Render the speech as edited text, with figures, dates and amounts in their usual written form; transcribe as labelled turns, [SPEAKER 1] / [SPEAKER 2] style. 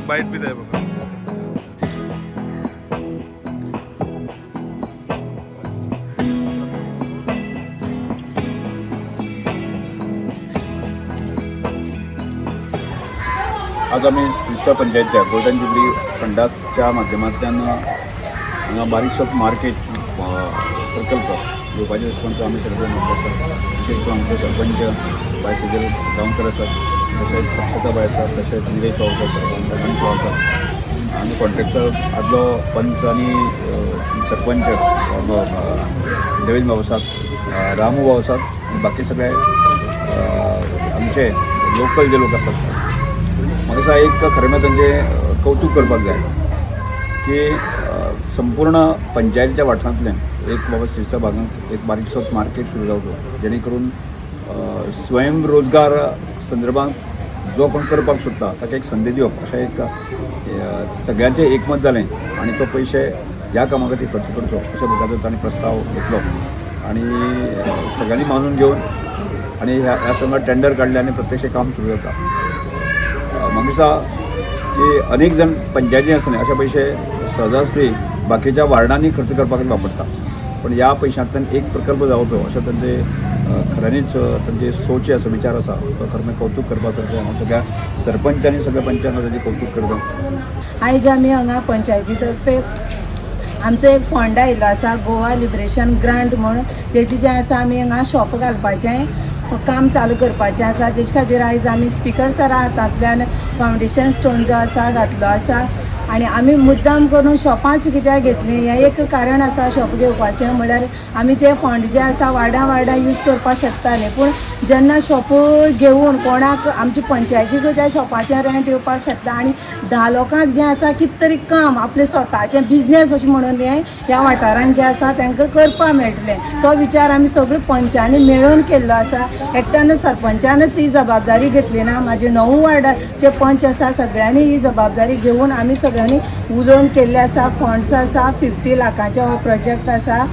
[SPEAKER 1] एक बायट बी जाय म्हाका.
[SPEAKER 2] आज आमी श्रीस्वा पंचायतच्या गोल्डन जुबली फंडाच्या माध्यमांतल्यान हांगा बारीकसो मार्केट प्रकल्प घेवपाचे दृश्टीकोन आमी सगळे मुखार आसात. विशेश करून आमचे सरपंच बाय सुजल गांवकर आसात, तशेंच अक्षता बाय आसा, तशेंच निलेश भाऊ आसा, गणेश भाऊ आसा आनी कॉन्ट्रॅक्टर आदलो पंच आनी सरपंच देवेंद्र भाऊ आसात, रामू भाऊ आसात आनी बाकी सगळे आमचे लोकल जे लोक आसात. म्हाका दिसता एक खरें म्हळ्यार तांचें कौतूक करपाक जाय की संपूर्ण पंचायतीच्या वाठारांतल्यान एक बाबा श्रीस्ता भागांत एक बारीकसो मार्केट सुरू जावचो, जेणे करून स्वयं रोजगार संदर्भात जो कोण करपाक सोदता ताका एक संदी दिवप अशें एक सगळ्यांचें एकमत जालें आनी तो पयशे ह्या कामा खातीर खर्च करचो अशा प्रकारचो तांणी प्रस्ताव घेतलो आनी सगळ्यांनी मानून घेवन आनी ह्या ह्या संगात टेंडर काडलें आनी प्रत्यक्ष काम सुरू जाता. म्हाका दिसता की अनेक जाण पंचायती आसतना अशे पयशे सहजासहजी बाकीच्या वार्डांनी खर्च करपाक वापरता, पण ह्या पयशांतल्यान एक प्रकल्प जावचो अशें तांचे खऱ्यांनीच तांचे सोचे आसा, विचार आसा, तो खरें म्हळ्यार कौतूक करपा सारकें. हांव सगळ्या सरपंच आनी सगळ्या पंचांक ताजें कौतूक करता.
[SPEAKER 3] आयज आमी हांगा पंचायती तर्फे आमचो एक फंड आयिल्लो आसा, गोवा लिबरेशन ग्रांट म्हूण. तेजें जें आसा, आमी हांगा शॉप घालपाचें काम चालू करपाचें आसा. तेजे खातीर आयज आमी स्पिकर सरा हातांतल्यान फावंडेशन स्टोन जो आसा घातलो आसा. आनी आमी मुद्दाम करून शॉपांच कित्याक घेतलीं, हें एक कारण आसा. शॉप घेवपाचें म्हणल्यार आमी ते फंड जे आसा वार्डां वार्डां यूज करपाक शकताले, पूण जेन्ना शॉप घेवन कोणाक आमच्या पंचायतीक त्या शॉपाचें रेंट येवपाक शकता आनी 10 लोकांक जें आसा कितें तरी काम आपलें स्वताचें बिजनेस अशें म्हणून हें ह्या वाठारान जें आसा तांकां करपाक मेळटलें, तो विचार आमी सगळे पंचांनी मेळून केल्लो आसा. एकट्यान सरपंचानच ही जबाबदारी घेतली ना, म्हाजे णव वार्डाचे पंच आसा, सगळ्यांनी ही जबाबदारी घेवन आमी सगळ्यांनी उलोवन केल्ले आसा. फंड्स आसा, 50 लाखांचे हो प्रोजेक्ट आसा.